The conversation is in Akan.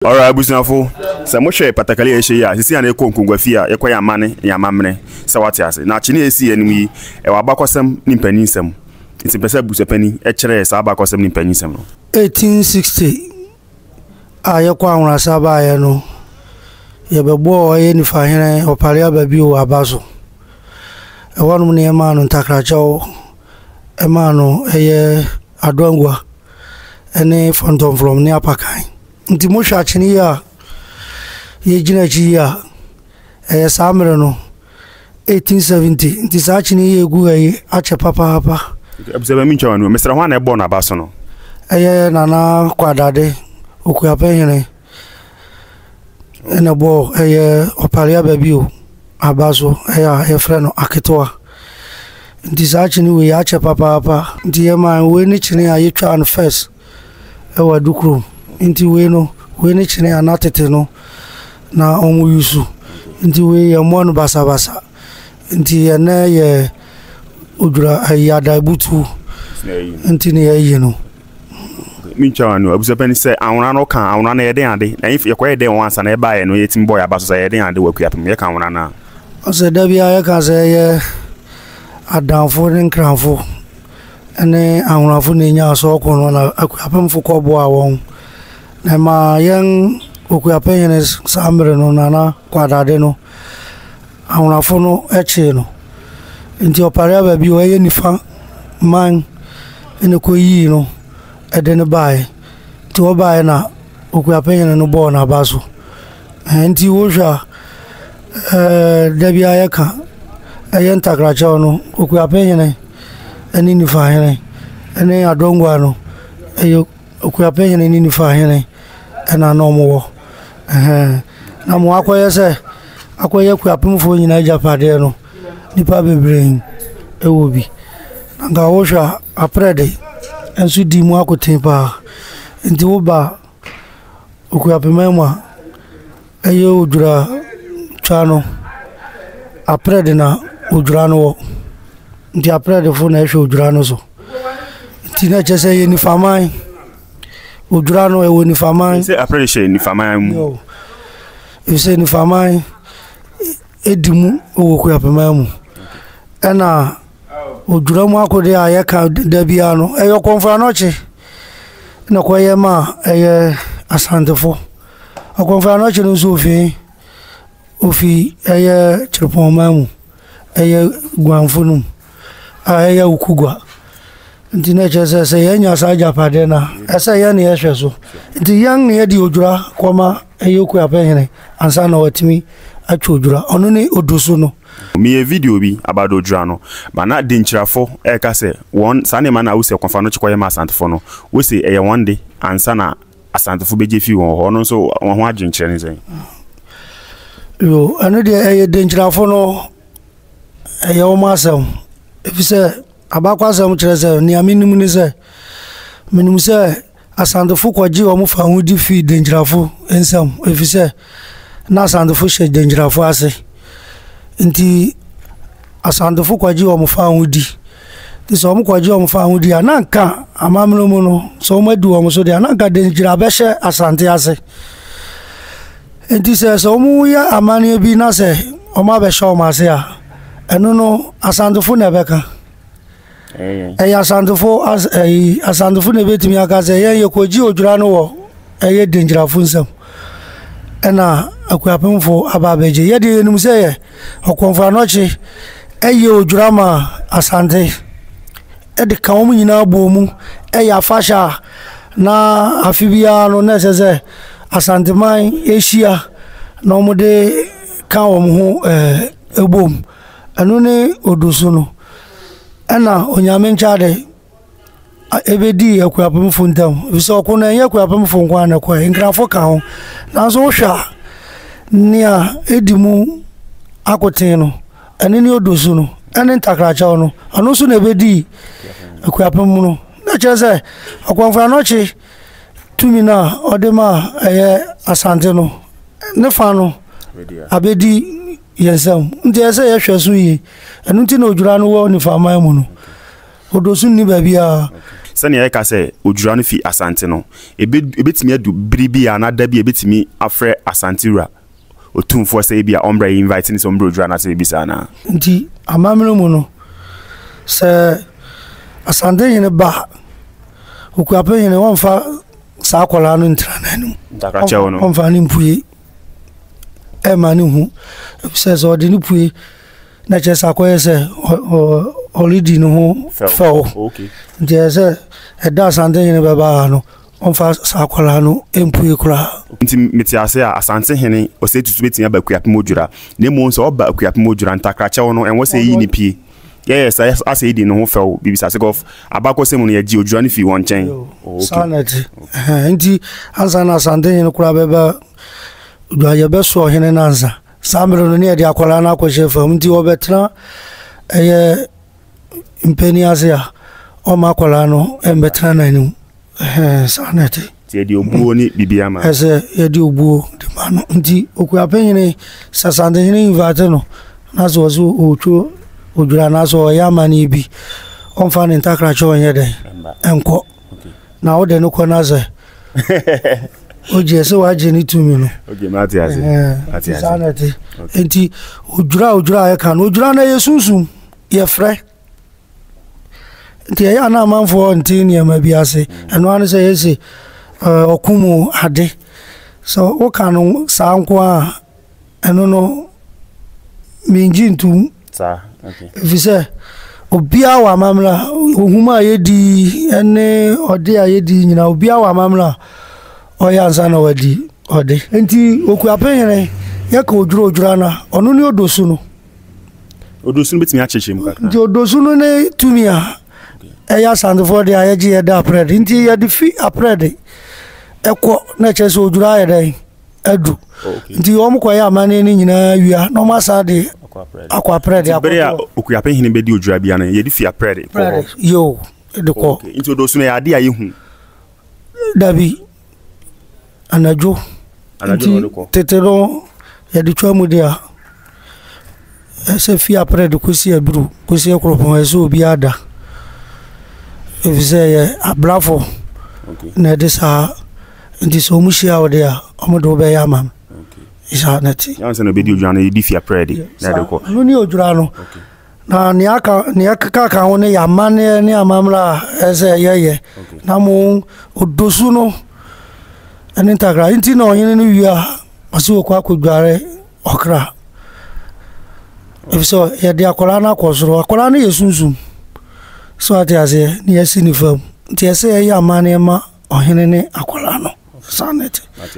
Alright abusuafo, sɛ mohwɛ patakali a yɛhyɛ yi a, sisi a na yɛkɔ nkongua fie a yɛkɔ yɛ amane ne amammerɛ sɛ wate ase. Na akyene a esi yɛn anim yi, ɛwɔ abakɔsɛm ne mpanyinsɛm. Nti mpɛ sɛ abusuapani kyerɛ yɛ saa abakɔsɛm ne mpanyinsɛm no. 1860 a yɛkɔ Anwonasa baeɛ no, yɛbɛbɔɔ ɔyɛ Nifahene Ɔpare Ababio aba so. Ɛhɔnom na yɛmaa no ntakrakyɛw, ɛmaa no ɛyɛ Adoangua ne Fɔntɔmfrɔm ne Apakan. Nti mohwɛ akyene yi a yɛgyina akyi yi a, ɛyɛ saa mmerɛ no, 1870. Nti saa akyene yi a ɛgu ha yi akyɛ papaapa. Abusua bɛ mentwa w'ano, mesrɛ hwan na ɛbɔɔ n'aba so no? Ɛyɛ Nana Kwadade, Okuapɛhene ɛna ɛbɔɔ ɛyɛ Ɔpare Ababio aba so, ɛyɛ a yɛfrɛ no Aketewa. Nti saa kyene wei akyɛ papaapa. Nti yɛmaa wei ne kyene a yɛtwaa no first ɛwɔ Adukurom. Nti wei no, wei ne kyene a na tete no na wɔn use. Nti wei yɛmmɔ no basabasa. Nti ɛnɛ yɛ odwira ayi adaebutuo nti ne yɛyi no. Mentwa w'ano, abusuapɛn sɛ anwona no ka anwona no yɛ den ade na yɛkɔyɛ dɛn wɔn ansa na ɛbaeɛ no yɛtumi bɔɔ yɛn aba so sɛ yɛ den ade wɔ Akuapem yɛka anwona no a. Ɔsɛ da biara yɛka sɛ ɛyɛ Adanfo ne Nkranfo ne Anwonafo na enyaa sɛ ɔko no na Akuapemfo kɔboaa wɔn. Na ɛmaa yɛn Okuapehene saa mmere no Nana Kwadade no, Anwonafo no kyee no. Nti ɔpare aba bio, ɛyɛ nifa man na ɛkɔyii no de no baeɛ. Nti ɔbaeɛ na Okuapehene no bɔɔ n'aba so. Nti wohwɛ a, ɛɛ da biara yɛka ɛyɛ ntakrakyɛw no, Okuapehene ne Nifahene ne Adongua no, ɛyɛ Okuapehene ne Nifahene ɛna na wɔwɔ. Ɛhɛn na mo akɔyɛ sɛ akɔyɛ Akuapemfoɔ nyinaa agyapadeɛ no, nnipa bebree wɔ bi. Na nka wohwɛ a, Aprɛde nso di mu akoten paa. Nti woba Okuapemman mu a, ɛyɛ odwira twa no, aprɛde na odwira no wɔ. Nti aprɛdefo na ɛhwɛ odwira no so. Nti na kyerɛ sɛ ɛyɛ nifaman. Odwira no ɛwɔ nifaman. Sɛ aprɛde hyɛ nifaman mu. Efisɛ nifaman edi mu wɔ Okuapemman mu. Ɛna odwira mu akode a yɛka da biara no, ɛyɛ Ɔkɔmfo Anɔkye na kɔyɛ ma ɛyɛ Asantefo. Ɔkɔmfo Anɔkye no nso ofi ofi ɛyɛ Kyerepɔnman mu, ɛyɛ Guanfo no mu a ɛyɛ Awukugua. Nti na ɛkyerɛ sɛ sɛ yɛanya saa agyapadeɛ no a, ɛsɛ yɛn na yɛhwɛ so. Nti yɛn na yɛde odwira kɔma ɛyɛ Okuapɛhene ansa na watumi atwa odwira. Ɔno ne Odusu no. Meyɛɛ video bi about Odwira no, but na Denkyirafo reka sɛ wɔn saa nneɛma no a wose ɔkɔmfo Anokye kɔyɛ ma Asantefo no, wose ɛyɛ wɔn de ansa na Asantefo begye fii wɔn hɔ. Ɔno nso wɔn ho adwenkyerɛ ne sɛn? Yo, ɛno deɛ ɛyɛ Denkyirafo no ɛyɛ wɔn asɛm efisɛ abakwasɛm kyerɛ sɛ nea menim ne sɛ menim sɛ Asantefo kɔgyee wɔn fawohodi fii Denkyirafo nsam efisɛ na Asantefo hyɛ Denkyirafo ase. Nti Asantefo kɔgyee wɔn fawohodi. Nti sɛ wɔkɔgye wɔn fawohodi a, na anka amammerɛ mu no, sɛ wɔadi wɔn so deɛ a, na anka Denkyira bɛhyɛ Asante ase. Nti sɛ sɛ wɔyɛ amanneɛ bi na sɛ wɔabɛhyɛ wɔn ase a, ɛno no Asantefo na ɛbɛka. Ɛyɛ Asantefo as ɛyi Asantefo na ebetumi aka sɛ yɛn yɛkɔgye odwira no wɔ ɛyɛ Denkyirafo nsam ɛna Akuapemfo aba abɛgye. Yɛ deɛ yɛnim sɛ yɛ Ɔkɔmfo Anɔkye ɛyɛ odwira ma Asante ɛde ka wɔn nyinaa bɔɔ mu ɛyɛ afahyɛ a na afe biara no na ɛsɛ sɛ Asanteman ɛhyia na wɔde ka wɔn ho ɛɛ ɛbom. Ɛno ne Odosu no. Ɛna Onyame nkyade ɛbɛdii Akuapemfo ntam. Efisɛ ɔko no ɛnyɛ Akuapemfo nko ara na ɛkɔɛ, Nkrafo ka ho. Nanso wohwɛ a, nea ɛdi mu akoten no, ɛno ne Odosu no, ɛne Ntakrakyɛw no. Ɔno nso na ɛbɛdii Akuapem mu no. Na kyerɛ sɛ, Ɔkɔmfo Anɔkye tumi no a ɔde maa ɛyɛ Asante no, ne fa no abɛdi yɛn nsam nti ɛsɛ sɛ yɛhwɛ so yie ɛno nti na odwira no wɔ nifaman mu no odo so nni baabiara. Sɛnea yɛka sɛ Odwira no fi Asante no, ebe, ebetumi adu bere bi anaa da bi a ebetumi afrɛ Asante wura Otumfoɔ sɛ ebia ɔmmra yɛ invite no sɛ ɔmmra Odwira no ase baabi saa anaa? Nti amammerɛ mu no, sɛ Asante hene ba a, Okuapɛ hene ɔmfa saa akwadaa no ntena n'anim. Ntakrakyɛw no. Ɔmfa no mpue ɛma no hu. Efisɛ sɛ ɔde no pue na kyerɛ sɛ akɔyɛ sɛ ɔredi ne ho fɛw. Nti ɛyɛ sɛ ɛda Asante hene bɛba ha no, ɔmfa saa akwadaa no mpue koraa. Nti mete ase a, Asante hene Osei Tutu bɛtumi aba Akuapem Odwira. Na mmom sɛ ɔba Akuapem Odwira, ntakrakyɛw no, ɛnwɔ sɛ ɛyi ne pie. Yɛyɛ saa asɛ yɛdi ne ho fɛw biribi saa sɛ abakɔsɛm mu no yɛgye Odwira no fii wɔn nkyɛn. Saa na ɛte. Nti ansa na Asante hene koraa bɛba Odwira, yɛbɛsoa ɔhene no ansa. Saa mmerɛ no ne yɛde akwadaa no akɔhyɛ fam nti wɔbɛtena ɛyɛ mpanin ase a ɔma akwadaa no mbɛtena n'anim ɛhɛn saa na ɛte. Nti yɛde obuo ne biribi ama. Ɛsɛ yɛde obuo de ma no nti okuapɛnyini sɛ Asantehene invite no na sɛ ɔsɛ ɔretwo odwira anaasɛ ɔyɛ amanneɛ bi ɔmfa ne ntakrakyɛ ɔnyɛ dɛn ɛnkɔ. Na wode no kɔ na sɛ ogye sɛ wagye ne tumi no. Okay, mate ase. Mate ase. Saa na ɛte. Nti odwira odwira a yɛka no odwira no yɛ sunsum yɛfrɛ. Nti ɛyɛ a na amanfoɔ nte nneɛma bi ase. Ɛno ara ne sɛ yɛse ɔko mu ade. Sɛ woka no saa nko a ɛno no mengye ntom. Ɛfiri sɛ obiara wɔ amammerɛ a ohum a yɛdi ne ɔde a yɛdi nyinaa obiara wɔ amammerɛ a ɔyɛ ansa na wadi ɔde. Nti Okuapehene yɛka odwira odwira no a ɔno ne Odosu no. Odosu no bɛtumi akyekyere mu kakra. Nti Odosu no ne tumi a ɛyɛ Asantefoɔ deɛ a yɛgye yɛda aprɛde. Nti yɛde fi aprɛde ɛkɔ na ɛkyerɛ sɛ odwira ayɛ dɛn adu. Nti wɔn kɔyɛ amanneɛ no nyinaa wia na wɔn asa de akɔ aprɛde akɔ. Bere a Okuapehene bɛdi odwira bia no yɛde fi aprɛde kɔ hɔ. Yoo de kɔ. Nti Odosu no yɛ adeɛ a yɛhu. Dabi. Anadwo. Anadwo na ɔde kɔ. Tete no yɛde twa mu de a, ɛsɛ fi aprɛ de kɔsi aduru kɔsi akuropɔn ɛsɛ obiara da. Ɛfiri sɛ ɛyɛ abrafo na ɛde saa nti sɛ wɔn hyia wo de a wɔn de wo bɛyɛ ama no. Saa na ɛte. Yansa na obedi odwira no yɛdi fi aprɛ de na ɛde kɔ. Ɛno ne odwira no. Na nea aka nea ɛkeka ka ho no yɛ amanneɛ ne amammerɛ a ɛsɛ sɛ yɛyɛ na mo odosu no ne ntakra nti na ɔhene no wie a ɔsɛ ɔkɔ akɔdware ɔkra efisɛ yɛde akwadaa no akɔ soro akwadaa no yɛ sunsum so ate aseɛ ne yɛasi ne fam nti ɛsɛ yɛyɛ amanneɛ ma ɔhene ne akwadaa no saa na ɛte.